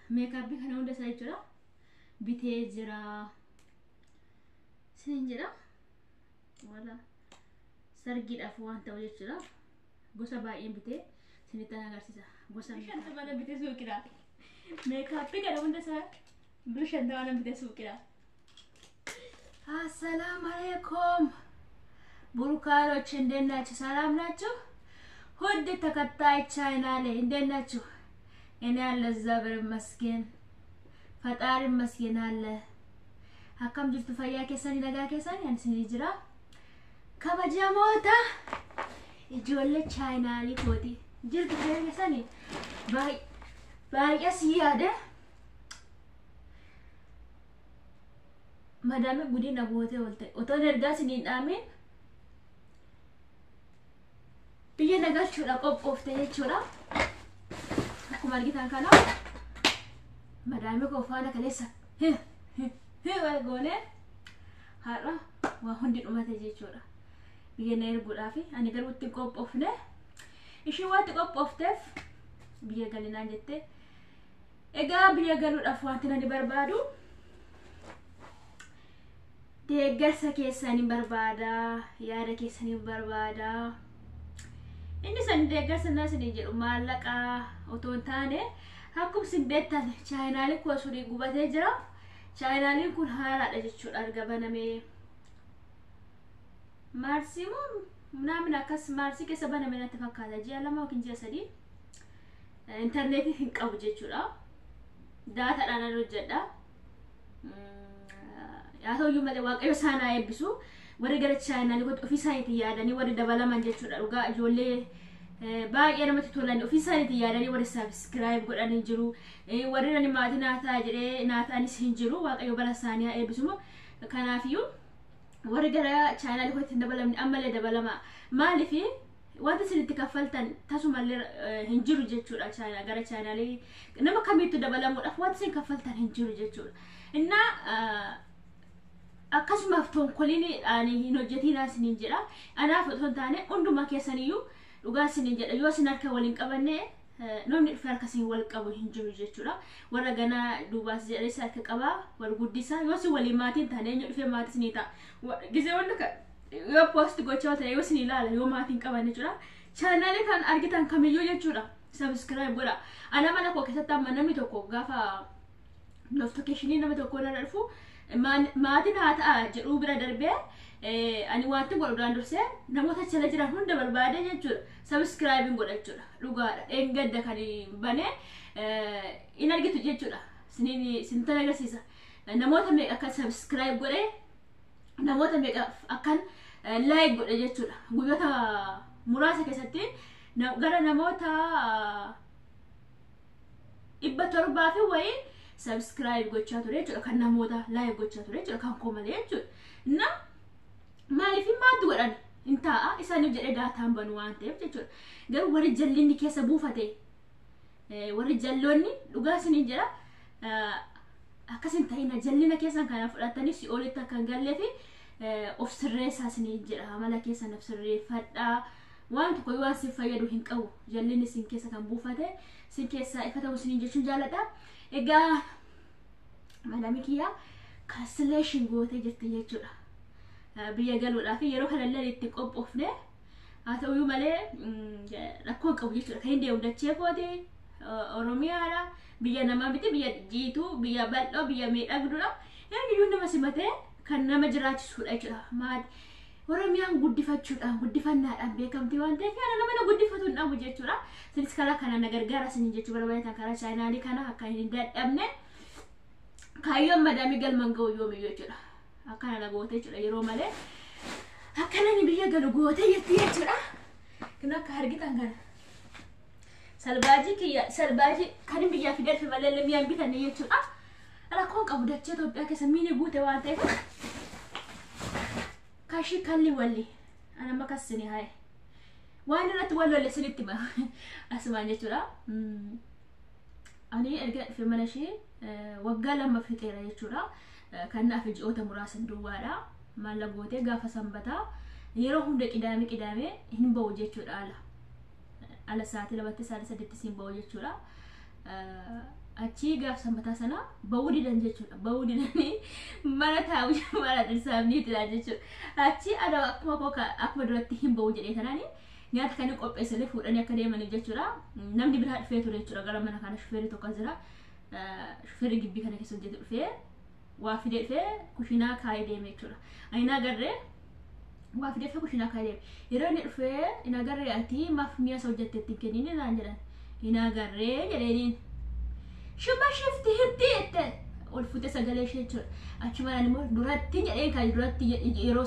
Meekaappii kana hunda isaa jechuudha bitee jira. Isiniin jedha. Wala sargiidhaaf waan ta'u jechuudha. Gosa baay'een bitee isinitti agarsiisa. Gosa 50 bitee suuqidha. Meekaappii kana hunda isaa bir 50 bitee suuqidha. አሰላም አለይኩም ቡሩካኖች እንዴት ናችሁ? ሰላም ናችሁ? ውድ ተከታይ ቻናሌ እንዴት ናችሁ? እኔ አለ እግዚአብሔር ይመስገን፣ ፈጣሪ ይመስገን አለ። Akkam jirtu, fayyaa keessanii, nagaa keessanii? Ani isinii jira. Kabajamoota ijoollee chaayinaalii kooti, jirtu, fayyaa keessanii? Baay'ee si yaade. Madaame gudii na gootee oolte. Otoon ergaa isiniin dhaamin biyya na galchuudha qophoofte jechuudha. Akkuma argitan kana madaame koo faana kaleessa wal goone, har'a waa hundi dhumate jechuudha. Biyya na erguudhaaf ani garuu itti qophoofne. Ishiin waan itti qophoofteef biyya galinaan jette. Egaa biyya galuudhaaf wanti nani barbaadu deeggarsa keessanii barbaada, yaada keessanii barbaada. Inni san deeggarsa naa isinii jedhu maallaqa otoo hin taane, akkuma isin beektan chaayinaaliin kun surii gubatee jira. Chaayinaaliin kun haaraadha jechuudha, arga banamee. Maarsii moo ምናምን akkas maarsii keessa baname natti fakkaata, ji'a 2 yookiin ji'a 3. Intarneetii hin qabu jechuudha. Daataadhaan an hojjedha. Haa ta'uyyuu malee Waaqayyo isaan haa eebbisu. Warri gara chaayinaalii kootti ofii isaaniitiin yaadanii warri dabalaman jechuudha. Dhugaa ijoollee baay'ee namatti tolan, ofii isaaniitiin yaadanii warri subscribe godhanii jiru. Warri nani maatii naa ta'a jedhee naa ta'anis hin jiru. Waaqayyo bara isaanii haa eebbisu. Kanaafiyyuu warri gara chaayinaalii kootti hin dabalamne ammallee dabalama. Maaliif wanta isin itti kaffaltan tasumallee hin jiru jechuudha. Gara chaayinaalii nama kamiittu dabalamuudhaaf wanta isin kaffaltan hin jiru jechuudha. Innaa akkasumaaf tonkoliin hin hojjetinaa isiniin jedha. Anaaf otoo hin taane hunduma keessaniyyuu dhugaa isiniin jedha. Yoo isin harka waliin qabanne namni dhufe harka isin wal qabu hin jiru jechuudha. Warra ganaa duubaas jedhanis harka qabaa wal guddisaa. Yoo isin waliin maatiin taane eenyu dhufee maatii isinii ta'a? Gizee wanta yoo post gochaa ta'e yoo isin ilaala yoo maatiin qaban jechuudha. Chaanaalii kan argitan kamiyyuu jechuudha. Subscribe godha. Ana mana koo keessatti amma namni tokko gaafa notificationii nama tokko irra dhufu maatiin haa ta'a jedhuu bira darbee, ani wanti godhu duraan dursee namoota jala jiran hunda barbaade jechuudha. Subscribe godha jechuudha. Dhugaadha. Dheengadda kan banee in argitu jechuudha. Sinin sintan agarsiisa. Namoota meeqa akka subscribe godhee, namoota meeqa akkan like godhe jechuudha. Guyyoota muraasa keessatti gara namoota 700 fi wayii subscribe gochaa ture jechuudha. Kan namoota like gochaa ture jechuudha. Kan koo malee jechuudha. Na maaliif maatti godhan hin taa'a isaaniif jedhee daataan banu waan ta'eef jechuudha. Garuu warri jallinni keessa buufate, warri jalloonni, dhugaa isiniin jedha, akkas hin ta'ina. Jallina keessan kana fudhatanii si'oolitti akka hin gallee fi of sirreessaa isiniin jedha. Amala keessan of sirreeffadhaa. Waan tokko waan sin fayyadu hin qabu. Jallinni isin keessa kan buufate sin keessaa ifa ta'u isiniin jechuun jaalladha. Egaa madamii kiyyaa cancellation gootee jirti jechuudha. Biyya galuudhaaf yeroo kanallee itti qophoofne, haa ta'uyyuu malee rakkoo hin qabu jechuudha. Kan hin deemu dachee kooti Oromiyaadha. Biyya namaa miti, biyya jiituu, biyya bal'oo, biyya miidhagduudha. Eenyuyyuu nama simatee kan nama jiraachisudha jechuudha. Maati Oromiyaan guddifachuudhaan, guddifannaadhaan beekamti waan ta'eef yaada nama na guddifatu hin dhabu jechuudha. Isinis karaa kana na gargaara isiniin jechuu barbaadan, karaa chaayinaalii kana akka hin dadhabne, kaayyoon madaamii galman ga'u yoomiyyuu jechuudha. Akkana na goote jechuudha, yeroo malee akkana ni biyya galu goote jetti jechuudha. Kun akka argitan kana. Salbaajii kiyya, salbaajii kan biyyaa fidee dhufe malee mi'aan bitanne jechuudha. Rakkoon qabu, dachee Itoophiyaa keessa miini guute waan ta'eef kashii kalli walli ana makasini haye waan irratti wal lolle sinitti hima asumaan jechuudha. Ani erga dhufe mana ishee waggaa 2 fixeera jechuudha. Kan naaf ji'oota muraasan duwwaadha. Maalla gootee gaafa sanbataa yeroo hunda qidaame qidaame hin ba'u jechuudha ala. Ala sa'aatii 2tti, sa'aatii 3tti hin ba'u jechuudha. Achii gaaf sanbataa sana ba'uu didan jechuudha. Ba'uu didanii mana taa'uu mana dhirsaafniitidha jechuudha. Achii ana akkuma koo akkuma duratti hin ba'uu jedhee tanaani nyaata kan qopheessanii fuudhanii akka deemaniif jechuudha. Namni biraa dhufee ture jechuudha. Gara mana kana shufeerri tokko jira. Shufeerri gibbii kana keessa hojjetu dhufee waa fidee dhufee kushinaa kaayee deeme jechuudha. Ani na agarree waa fidee dhufee kushinaa kaayee deeme. Yeroo inni dhufee hin agarree ati maaf mi'a isa hojjette ittiin kenniin naan jedhan. Hin agarree jedheeniin. Shuma shifti hitti jette ol fuutee sagalee ishee jechuudha. Achumaan immoo duratti jedheen kan duratti yeroo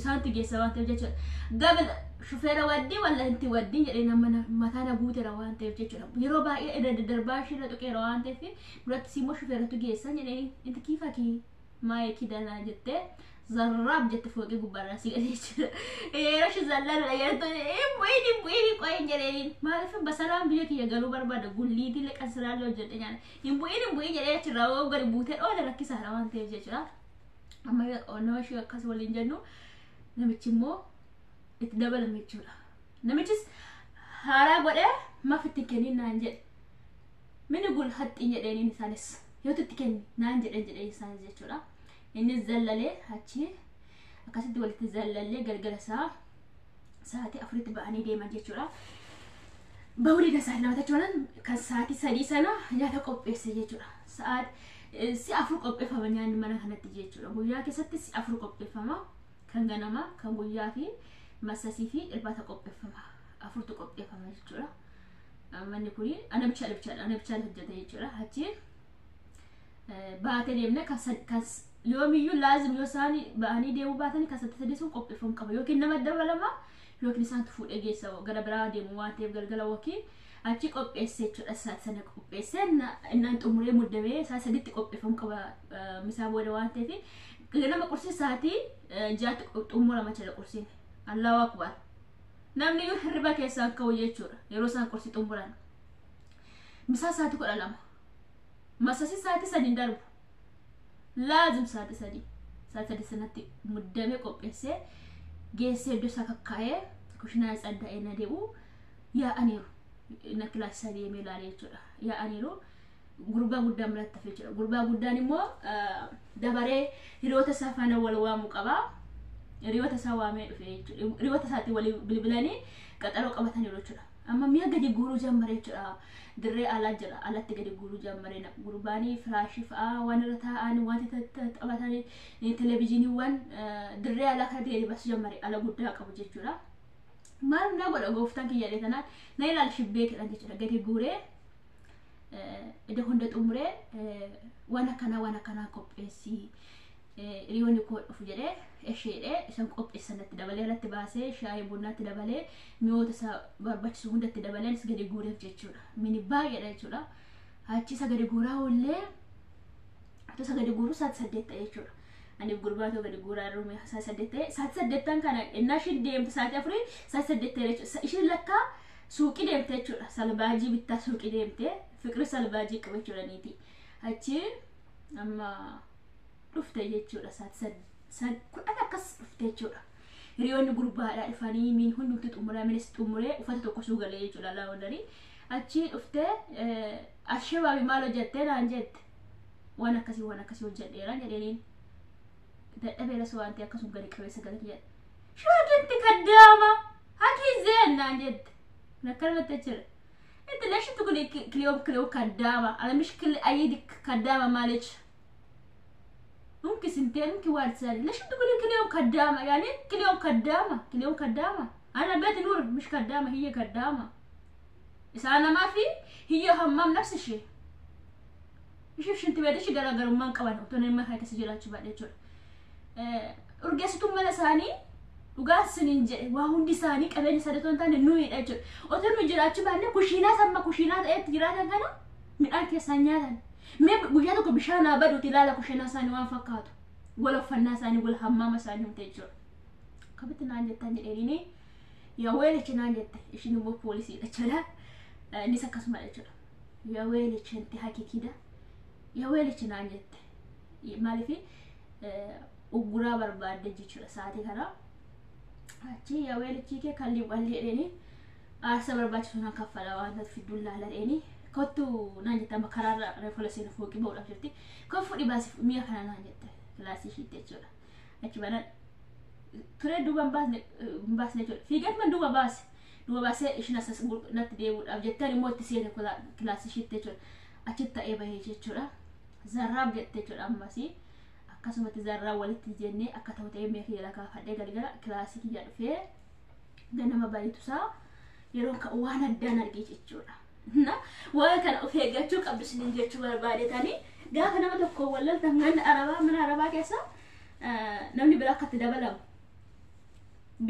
isaantu geessa waan ta'eef jechuudha. Gabal shufeera waddii walla inti waddii jedheen amma mataa na guuteera waan ta'eef jechuudha. Yeroo baay'ee irra daddarbaa ishee irra tuqeera waan ta'eef duratti immoo shufeeratu geessa jedheen inti kiifa kii maayee kidanaa jettee zarraab jette fooqii gubbaarraa si galee jechuudha. Yeroo ishee zallaan yeroo bu'iin bu'iin qoyin jedheen maaliif basalaan biyya kiyya galuu barbaada gulliitii leqan siraallee hojjedhe nyaata. Hin bu'iin jedhee achirraa yoo gadi buutee dhoole rakkisaadha waan ta'eef jechuudha. Amma nama ishee akkas waliin jennu namichi immoo itti dabalame jechuudha. Namichis haaraa godhee maaf itti kennin naan jedhe. Mini gul haxxiin jedheeniin isaanis yoo itti kenni naan jedhen jedhee isaanis jechuudha. Innis zallalee achi akkasitti walitti zallallee galgala isaa sa'aatii 4tti ba'anii deeman jechuudha. Ba'uu dida sa'aatii 2 jechuudha. Kan sa'aatii 3 sana nyaata qopheesse jechuudha. Sa'aatii si'a 4 qopheeffama nyaanni mana kanatti jechuudha. Guyyaa keessatti si'a 4 qopheeffama. Kan ganama, kan guyyaa fi masasii fi irbaata qopheeffama. 4tu qopheeffama jechuudha. Manni kuni ana bichaa hojjeta jechuudha. Achi baatee deemne kan yoomiyyuu laazim yoo isaan ba'anii deemuu baatanii kan sadii sun qopheeffamu qaba. Yookiin nama dabalama yookiin isaantu fuudhee geessa gara biraa deemu waan ta'eef galgala wakii achi qopheesse jechuudha. Sa'aatii sana qopheesse innaan xumuree muddamee sa'aatii 3tti qopheeffamu qaba misaa booda waan ta'eef ganama qursii sa'aatii 6tti xumurama jechuudha qursiin. Allahu akbar. Namni iyyuu hirriba keessaa ka'u jechuudha yeroo isaan qursii xumuran. Misaa sa'aatii 12. Masasii sa'aatii 3 darbu. Laazim sa'aatii 3. Sa'aatii 3 sanatti muddamee qopheessee geessee iddoo isaa kakkaa'ee kushinaa tsadda'ee na deebi'u yaa'aniiru. Na kilaasii isaa deemee ilaalee jechuudha. Yaa'aniiru. Gurbaa guddaan biratti hafe jechuudha. Gurbaa guddaan immoo dabaree hiriyoota isaa faana wal waamuu qaba. Hiriyoota isaa waamee dhufe jechuudha. Hiriyoota isaatti walii bilbilanii qaxaroo qabataniiru jechuudha. Amma mi'a gadi guuruu jammare jechuudha. Dirree alaa jira. Alatti gadi guuruu jammare. Gurbaanii firaashii fa'aa waan irra taa'an wanti taphatanii televezyiiniiwwan dirree alaa kana gadi baasuu jammare ala guddaa qabu jechuudha. Maal na godha gooftaan kiyya jedhee tanaan na ilaali shibbee jedhan jechuudha. Gadi guuree iddoo hunda xumuree waan akkanaa qopheessii hiriyoonni koo dhufu jedhee isheedhee isaan qopheessanatti dabalee irratti baasee shaayii bunnaatti dabalee mi'oota isaa barbaachisu hundatti dabalee anis gadi guureef jechuudha. Mini baay'eedha jechuudha. Achi isa gadi guuraa oollee isa gadi guuruu sa'aatii 8 ta'e jechuudha. Ani gurbaatoo gadi guuraa jiru sa'aatii 8 ta'e. Sa'aatii 8 kana innaa ishiin deemte sa'aatii 4 sa'aatii 8 ta'e jechuudha. Ishiin lakkaa suuqii deemte jechuudha. Salbaajii bittaa suuqii deemte fiqiri salbaajii qaba jechuudha niiti. Achi amma dhufte jechuudha. Sa'aatii 10 akkas dhufte jechuudha. Hiriyoonni gurbaadhaa dhufanii miin hundumti xumuraa minis xumuree uffata tokko suu galee jechuudha laawwandarii. Achi dhufte ashabaabi maal hojjettee naan jette. Waan akkasii hojjedheera jedheeniin. Dadhabeeras waan ta'e akkasuma gadi qabee sagalee kiyya. Shookitti kaddaama hakii zeen naan jette. Akkanumatti jechuudha. Inti leeshitu kun kiliyoo kaddaama. Alamish kili ayyidi kaddaama maalicha. ممكن سنتين ممكن واحد سنة. ليش تقولي كل يوم كدامة؟ يعني كل يوم كدامة كل يوم كدامة. أنا بيت نور مش كدامة، هي كدامة. إذا أنا ما في هي همام نفس الشيء. شوف شنت بيدش قرا ما قوان وتوني ما هاي تسجيلات بعد يجور. أرجعستم ملا ساني وقاس سنين جاي وهندي ساني قبل سنتين تاني نوي أجور. وتنو جرات بعد كوشينا سما كوشينا إيه جرات كنا من أكل سانيان. Mee guyyaa tokko bishaan haa baduuti ilaala kushinaa isaanii waan fakkaatu. Wal uffannaa isaanii wal hammaama isaanii hunda jechuudha. Akkamitti naan jettan jedheeni yaa weelichi naan jette ishiin immoo poolisiidha jechuudha. Innis akkasuma jechuudha. Yaa weelichi inti hakiikidha. Yaa weelichi naan jette. Maaliif ugguraa barbaadde jechuudha sa'aatii kana. Achi yaa weelichi kee kan liqallee jedheeni aarsa barbaachisu naan kaffala waan ta'eef fidduun laala jedheeni. Kottu naan jette, amma karaarra reefu la seenu fooqii ba'uudhaaf jirti. Kan fuudhi baasi mi'a kana naan jette kilaasii ishiitti jechuudha. Achi banaan turee duuba hin baasne jechuudha. Fiigatuma duuba baase. Duuba baasee ishiin asas natti deebi'uudhaaf jetteen immoo itti seene kilaasii ishiitti jechuudha. Achitti ta'ee bahee jechuudha. Zarraaf jette jechuudha ammasii. Akkasumatti zarraa walitti jennee akka ta'u ta'ee mi'a kiyya lakaafadhee galgala kilaasii kiyya dhufee ganama bariitusaa yeroo ka'u waan addaan argee jechuudha. Na waan kana of eeggachuu qabdu isiniin jechuu barbaadetanii, gaafa nama tokko wallaltan ganda arabaa, mana arabaa keessa namni biraa akka itti dabalamu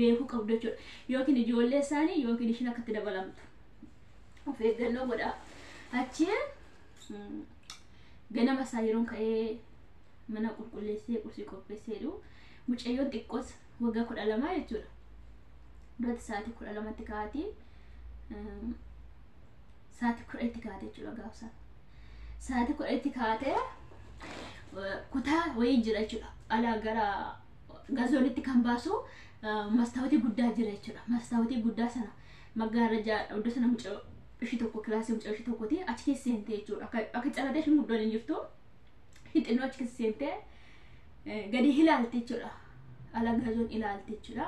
beekuu qabdu jechuudha. Yookiin ijoollee isaanii yookiin ishiin akka itti dabalamtu. Of eeggannoo godhaa. Achi ganama isaa yeroon ka'ee mana qulqulleessee qursii qopheessee jedhu, mucayyoon xiqqoos waggaa 12 jechuudha. Duratti sa'aatii 12tti ka'aatii, sa'aatii 10tti kaate jechuudha gaafsa. Sa'aatii 10tti kaatee kutaa wayii jira jechuudha. Alaa gara gazoonitti kan baasu mastaawotii guddaa jira jechuudha. Mastaawotii guddaa sana maggaarrajaa iddoo sana mucaa ishii tokko, kilaasii mucaa ishii tokkooti, achi keessa seentee jechuudha. Akka calatee ishiin guddoon hin jirtu. Ishii xinnoo achi keessa seentee gadi ilaalte jechuudha. Ala gazoon ilaalte jechuudha.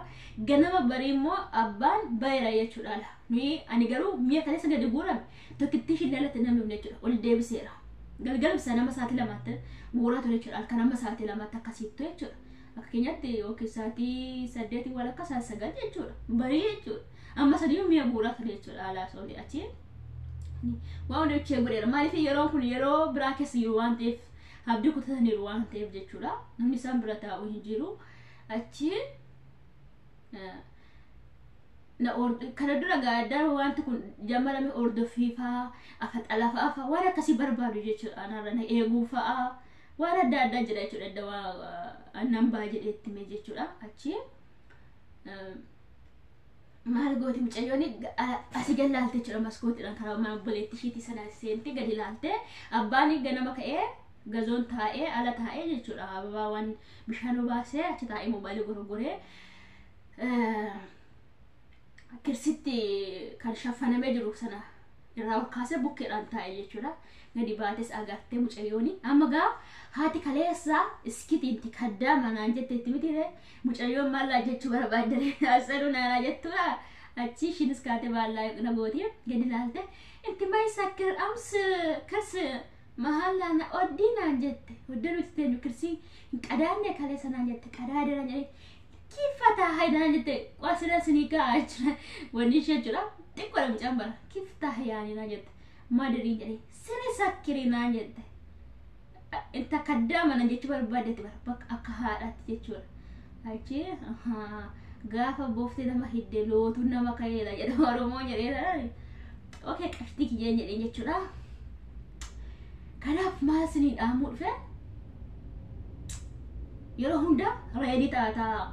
Ganama barii immoo abbaan bayeera jechuudha ala. Nuyi ani garuu mi'a kaleessa gadi guurame tokkittii ishiin lalatti namni jechuudha. Ol deebiseera. Galgala nama sa'aatii 2tti guuraa ture jechuudha. Halkan amma sa'aatii 2tti akkasiittu jechuudha. Akka keenyatti yookiin sa'aatii 8 walakka, sa'aatii 9 jechuudha. Barii jechuudha. Amma sadiyyuu mi'a guuraa ture jechuudha alaa soolii achi. Waan hundi ishee godheera. Maaliif yeroon kun yeroo biraa keessa jiru waan ta'eef, abdii kutataniiru waan ta'eef jechuudha. Namni isaan bira taa'u hin jiru. Achi na kana dura gaaddaan wanti kun jammarame hordoffii fa'aa, afa xalafaa fa'aa waan akkasii barbaadu jechuudha. Anarra na eeguu fa'aa waan adda addaa jira jechuudha. Adda waa nan baa jedhee itti hime jechuudha. Achi maal gooti mucayyoon? Asii gad laalte jechuudha, maskootiidhaan karaa mana obboleettii ishiitii sana seente, gadi laalte. Abbaan ganama ka'ee gazoon taa'ee, ala taa'ee jechuudha. Ababaa waan bishaan obaasee achi taa'ee moobaayilii gorogoree, kirsitti kan shaffanamee jiru sana irraa ol kaasee bukkeedhaan taa'e jechuudha. Gadi baates agartee mucayyooni. Amma gaa haati kaleessa iskitiinti kaddaa manaan jette itti miti, mucayyoon maallaa jechuu barbaaddare asaduu naanaa jettuudha. Achi ishiinis kaatee baallaa na gooti, gadi laalte, inti may sakkir ams kirsi mahallaa na oddii naan jette. Oddii nuti teenyu kirsii hin qadaanne kaleessa naan jette. Qadaadera jedhee, kiiffataa hayi naan jette. Qwaasira sinii kaa jechuudha. Wanni ishee jechuudha. Xiqqoodha mucaan bara. Kiftaa yaani naan jette. Madiriin jedhee, sirri sakkirii naan jette. Inta kaddaa mana jechuu barbaadetti bara bakka akka haadhaatti jechuudha. Achi gaafa bofti nama hidde lootuun nama ka'eedha jedha Oromoon jedhee sanaan. Okay, qabxii kiyyeen jedheen jechuudha. Kanaaf maal isinii dhaamuu dhufe? Yeroo hunda ready taataa.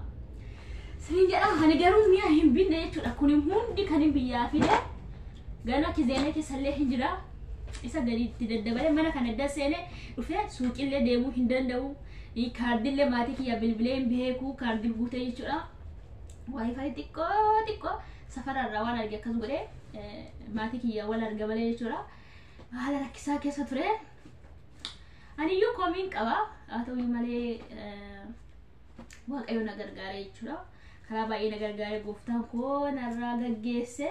Sinin jedha, ani garuu mi'a hin binne jechuudha. Kun hundi kan hin biyyaa fide gana kizeenee keessallee hin jira. Isa gadi itti daddabalee mana kana adda seenee dhufee suuqillee deemuu hin danda'u. Kaardillee maatii kiyya bilbilee hin beeku, kaardii guutee jechuudha. WiFi xiqqoo xiqqoo safararraa waan arge akkas godhee maatii kiyya wal arga malee jechuudha. Haala rakkisaa keessa ture. Aniyyuu komiin qaba. Haa ta'uyyuu malee Waaqayyo na gargaare jechuudha. Karaa baay'ee na gargaare, gooftaan koo narraa gaggeesse.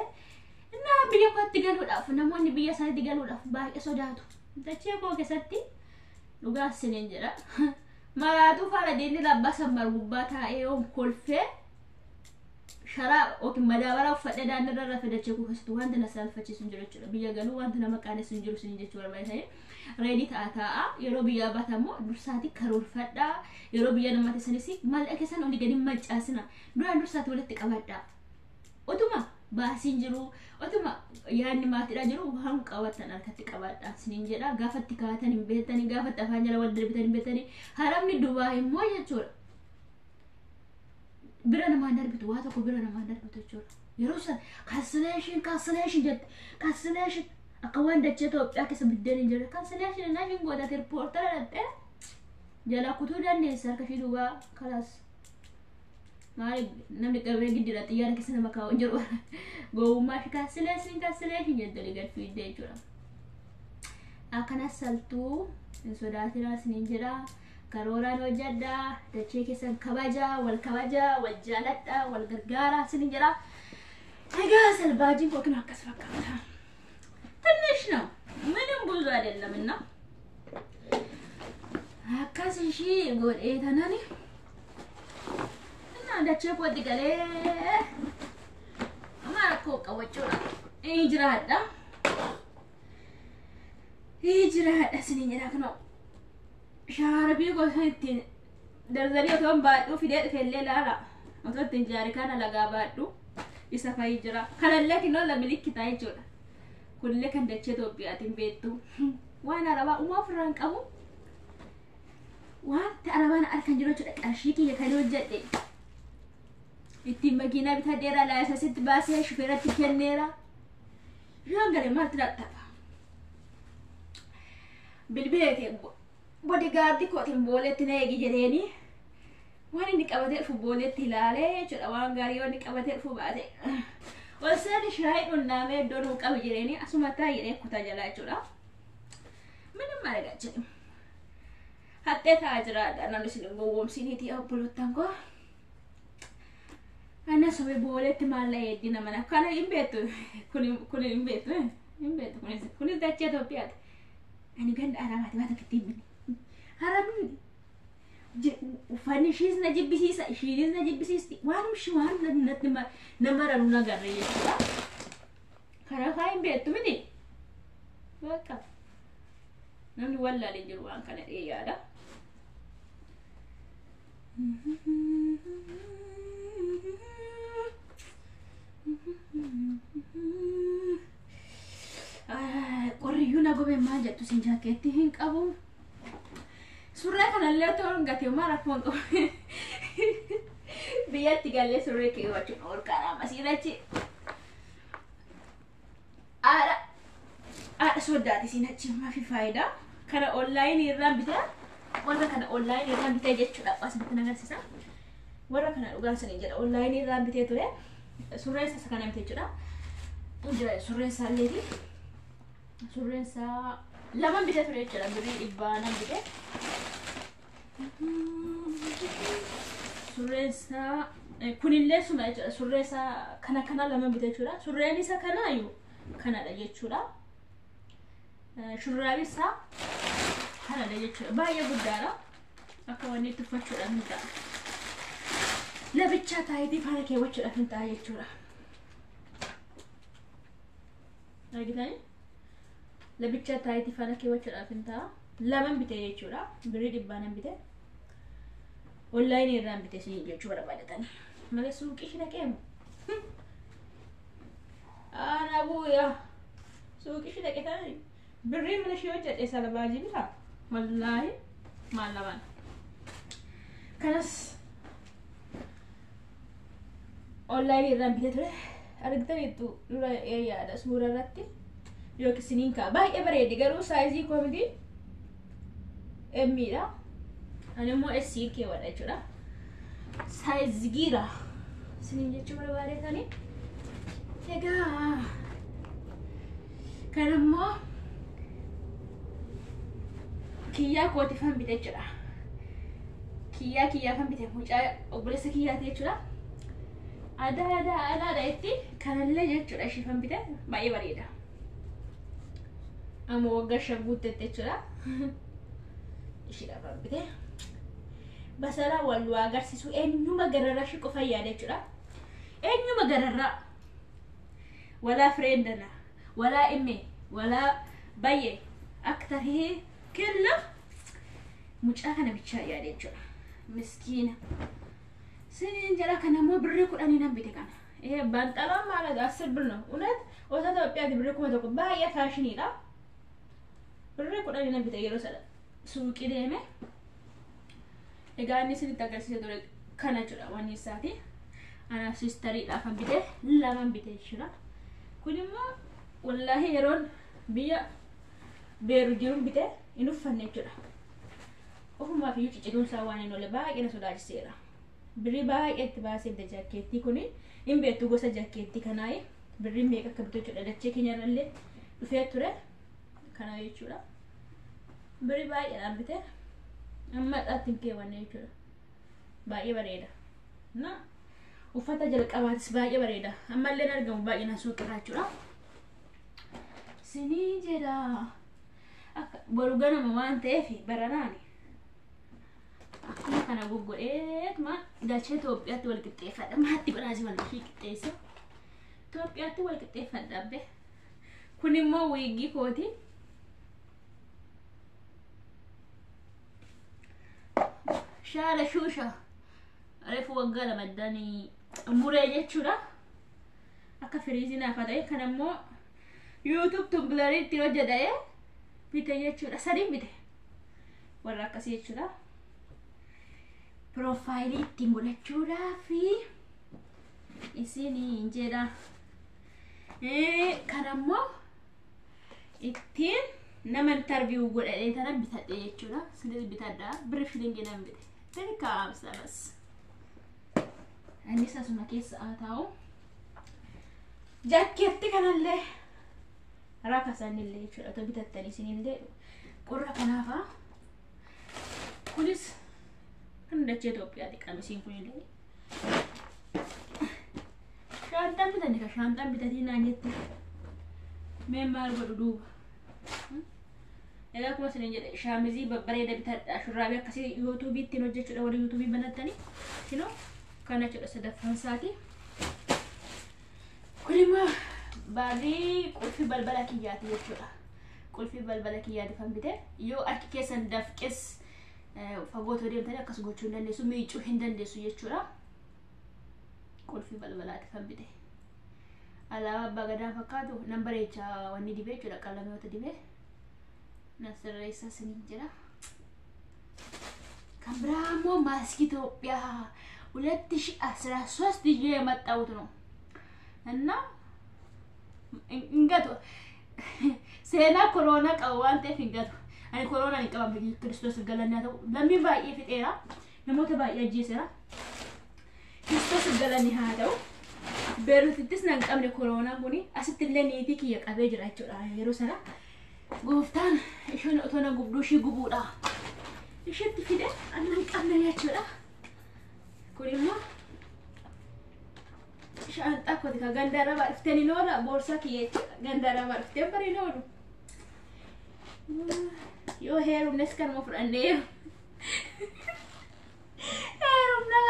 Innaa biyya kootti galuudhaaf, namoonni biyya isaaniitti galuudhaaf baay'ee sodaatu. Dachee koo keessatti dhugaa siniin jedha. Maraatuu faana diinni labbaa sammar gubbaa taa'ee yoom kolfee sharaa yookiin madaabara uffadhee daandiirra rafe, dachee koo keessatti wanti na saalfachiisu hin jiru jechuudha. Biyya galuu wanti nama qaanessu hin jiru siniin jechuu barbaadanii. Ready ta'a taa'a. Yeroo biyyaa baatamu dursaati karoorfadhaa. Yeroo biyya namaatti sanis maallaqa keessan olii gadi mancaasina. Duraan dursaati walitti qabadhaa. Otuma baasiin jiru, otuma yaadni maatiidhaa jiru, waan qabattan harkatti qabadhaa siniin jedha. Gaafatti kaatan hin beektanii, gaafatti afaan jala wal darbitan hin beektanii. Haramni Dubaa immoo jechuudha. Bira namaan darbitu, waa tokko bira namaan darbitu jechuudha. Yeroo san cancellation, cancellation jette, cancellation akka waan dachee Itoophiyaa keessa biddeen hin jirre cancellation naa hin godhate reportara dhattee jala kutuu dandeessa harka ishee duubaa kalaas. Maali, namni qabee giddira xiyyaara keessa nama kaa'u hin jiru. Gowwummaa fi cancellation, cancellation jette olii gad fiidde jechuudha. Akkana saltuu hin sodaatinaa isiniin jedha. Karooraan hojjedhaa, dachee keessan kabajaa, wal kabajaa, wal jaaladhaa, wal gargaaraa isiniin jedha. Egaa salbaajiin koo kun akkas fakkaata. ትንሽ ነው፣ ምንም ብዙ አይደለም። እና akkas ishii godhee tanani እና dachee kootti galee amma rakkoo qabachuudha. Ni jiraadha. Ni jiraadha isiniin jedha kunoo. Shaarbii gosa ittiin dardarii otoo hin baadhuu fidee dhufellee laala. Otoo ittiin jaarikaana lagaa baadhu isa fa'i jira. Kanallee kinoo lamilikkitaa jechuudha. Kunillee kan dachee Itoophiyaatiin beektu. Waan arabaa uumaa ofirraa hin qabu. Wanta arabaan harkan jiru jechuudha. Qarshii kiyya kan hojjedhe. Ittiin makiinaa bitadheera, laayisasitti baasee shufeeratti kenneera. Yoon galee maaltu dadhaba? Bilbileetiin bodyguardii kootiin booleetti na eegi jedheeni waan inni qabatee dhufu booleetti ilaalee jechuudha. Waan gaarii yoo inni qabatee dhufu baate ol seeni shaayii dhunnaamee iddoo nuu qabu jedheeni asuma taa'ee jedhee kutaa jalaa jechuudha. ምንም ማድረግ አልችልም። Haxxee taa'aa jiraadha namni isin hin gowwoomsiniiti obbolottan koo. Ana sobe booleetti maalla eeddina mana kana hin beektu, kun hin beektu, hin beektu, kunis dachee Itoophiyaati. Ani ganda arabaati waan takka ittiin binne. Arabni uffanni ishiis na jibbisiisa, ishiinis na jibbisiisti, waan ishii waan natti nama raru nagarre jechuudha. Kanaafaa hin beektu miti. Bakka namni wallaalee jiru waan kana yaada. Qorriyyuu na gobe maal jettu sin jaakeetti hin qabu. Surree kanallee otoo hin gatiin maal akkuma qabu. Biyyatti gallee surree keewwachuun olkaadha ammasii Haadha haadha soddaati siin achi maafi faayidaa. Kana onlaayinii irraan bitee, warra kana onlaayinii irraan bitee jechuudha. Asinitti agarsiisa. Warra kana dhugaa sanii jedha onlaayinii irraan bitee ture. Surreen isa kana bitee jechuudha. Jira surreen isaa illeeti. Surreen isaa lama bitee ture jechuudha. Birrii dhibbaa nan bitee. Surreen isaa kunillee suma jechuudha. Surree isaa kana lama bitee jechuudha. Surreen isa kanaayyuu kanadha jechuudha. Shurraabi isaa kanadha jechuudha. Baay'ee guddaadha. Akka wanni itti uffachuudhaaf hin ta'a. Labichaa taayitii faana keewwachuudhaaf hin ta'a jechuudha. Argitanii? Labichaa taayitii faana keewwachuudhaaf hin ta'a. Laman bitee jechuudha. Birrii dhibbaa nan bitee. Onlaayinii irraan bitee isin jechuu barbaadatanii. Malee suuqii ishee dhaqeemu. Ana bu'uya. Suuqii ishee dhaqee taanii. Birrii mana ishee hojjedhe salbaajii bitaa. Wallaahi maal lamaan. Kanas onlaayinii irraan bitee ture. Argitaniittu dura yaada suura irratti yookiin isiniin ka'a. Baay'ee bareedi garuu saayizii koo miti. Emmiidha. Ani immoo S keewwadha jechuudha. Saayizii giira. Isiniin jechuu barbaadetanii. Egaa kan immoo kiyyaa kootifan bite jechuudha. Kiyyaa kiyyaafan bite, mucaa obboleessa kiyyaati jechuudha. Aadaa aadaa aadaadha itti kanallee jechuudha ishiifan bite, baay'ee bareeda. Amma waggaa 5 guuttette jechuudha. Ishiidhaafan bite. Basalaa wal waa agarsiisu eenyuma gararraa ishii qofa yaada jechuudha. Eenyuma gararraa. Walaa fireendana, walaa imme, walaa baay'ee akka tahee kella mucaa kana bichaa yaada jechuudha. Miskiina. Siniin jedha kana immoo birrii 10 nan bite kana. Baanxalaan maal 10 ብር ነው እውነት osoo Itoophiyaatti birrii 1000 baay'ee faashiniidha. Birrii 10 nan bite yeroo sana suuqii deeme. Egaa inni isinitti agarsiise ture kana jechuudha wanni isaati. Anaaf sistariidhaaf kan bite laman bite jechuudha. Kun immoo wallaahi yeroon biyya beeru jiruun bite hin uffanne jechuudha. Ofumaaf iyyuu ciccituun isaa waan hin oolle baay'ee na sodaachiseera. Birrii baay'ee itti baasee bite jaakkeettii kuni hin beektu gosa jaakkeettii kanaayi birrii meeqa akka bitu jechuudha. Dachee keenya irrallee dhufee ture kana jechuudha. Birrii baay'eedhaan bite. Amma dhaatti hin keewwanne jechuudha. Baay'ee bareeda. Na uffata jalqabaatis baay'ee bareeda. Ammallee argamu baay'inaan suuqirraa jechuudha. Sinii jedha. Akka boru ganama waan ta'eef baranaani. Akkuma kana goggodheetuma galchee Itoophiyaatti wal qixxeeffadha. Maatti godhaasi wal qixxeessa. Itoophiyaatti wal qixxeeffadha abbe. Kun immoo wiiggii kooti. Shaala shuusha. Reefu waggaa 2 addaan muree jechuudha. Akka firiizii naaf haa ta'e. Kan ammoo YouTube tumblarii ittiin hojjedhee bite jechuudha. 3 bite. Warra akkasii jechuudha. Piroofaayilii ittiin godhachuudhaaf isin jedha. Kan ammoo ittiin nama interview godhadhee tana bitadhe jechuudha. Isinis bitadha. Birri shilingii nan bite. Dirqamsa bas. Innis asuma keessa haa taa'u. Jakkeetti kanallee rakasanillee jechuudha. Otoo bitattanii isinillee qorra kanaafaa. Kunis kan dachee Itoophiyaati qamisiin kunillee. Shaanxaan bitanni ka shaanxaan bitatii naan jette. Mee maal godhu duuba. Egaa akkuma isin jedhe shaamizii babbareeda bitadha. Shurraabii akkasii yuutuubii ittiin hojjechuudha warri yuutuubii banattanii. Kinoo kana jechuudha sadaffaan isaati. Kun immoo baadii qulfii balbala kiyyaati jechuudha. Qulfii balbala kiyyaati kan bite. Yoo harki keessan dafqes fagoo otoo deemtanii akkas gochuu hin dandeessu, miicuu hin dandeessu jechuudha. Qulfii balbalaati kan bite. Alaabaa abbaa gadaa fakkaatu nan bareecha wanni dibee jechuudha qalamoota dibee. Nan sirreessa isiniin jira. Kan biraa immoo maaskii Itoophiyaa 2013 ይዤ የመጣሁት ነው እና hin gatu seenaa koronaa qaba waan ta'eef hin gatu. Ani koronaan hin qabamne, Kiristoos galanni haa ta'u. Lammii baay'ee fixeera. Namoota baay'ee ajjeeseera. Kiristoos galanni haa ta'u. Beerutittis nan qabne koronaan kuni asitti illee niitii kiyya qabee jira jechuudha yeroo sana. Gooftaan isheen otoo na gubduu ishii gubuudha. Isheetti fide ani hin qabne jechuudha. Kun immoo shaanxaa kooti ka ganda arabaa dhuftanii oola boorsaa kiyya jechuudha. Ganda arabaa dhuftee bariin oolu. Yoo heerumnes kanuma fudhannee heerumna.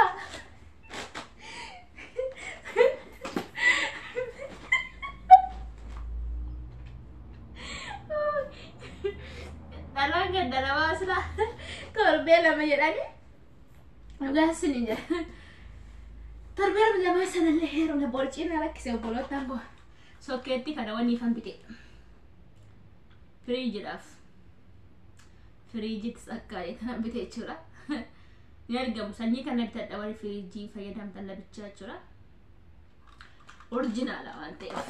Dhalaan ganda arabaa sila torbee 2 jedhanii dhugaa isin jedha. Torbee 2 sanallee heerumna borciin rakkise obbolootaan koo. Sokkeetti kana wanni ifan bite. Firiijiidhaaf. Firiijittis akka kana bite jechuudha. Ni argamu sanyii kana bitadha warri firiijii fayyadamtan labichaa jechuudha. Orjinaala waan ta'eef.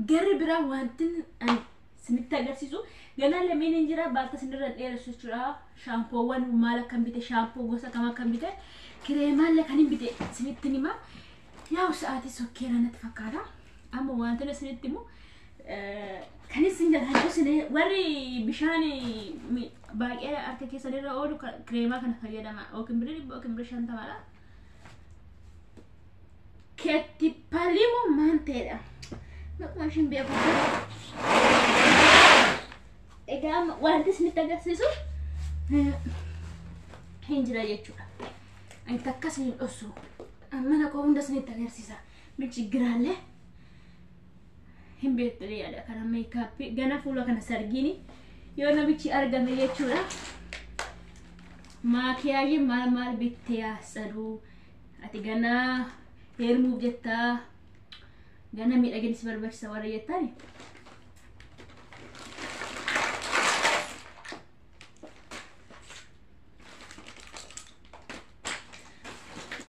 Garri biraa wanti isinitti agarsiisu ganaa lameen hin jira baalta isinirra dheeressu jechuudha. Shaampoowwan maal akkam bite, shaampoo gosa kam akkam bite, kireemaallee kan hin bite isinitti hima. Yaa'u sa'aatii sokkeera natti fakkaata. Amma wanti isinitti himu kan isin jalaa warri bishaan baay'ee harka keessanirra oolu kireemaa kana fayyadama. Yookiin birrii 100 yookiin birrii 50dha. Keettipalimu maal ta'edha? Maquma isheen beeku. Egaa wanti isinitti agarsiisu hin jira jechuudha. Ani takkas hin dhossu. Mana koo hunda isinitti agarsiisa. Michi giraallee hin beektu yaada kana meekaappii gana fuula kana sargiini yoo namichi argame jechuudha. Maakiyaajii maal maal bittee hasaduu ati ganaa heerumuuf jettaa gana miidhagina si barbaachisa warra jettani.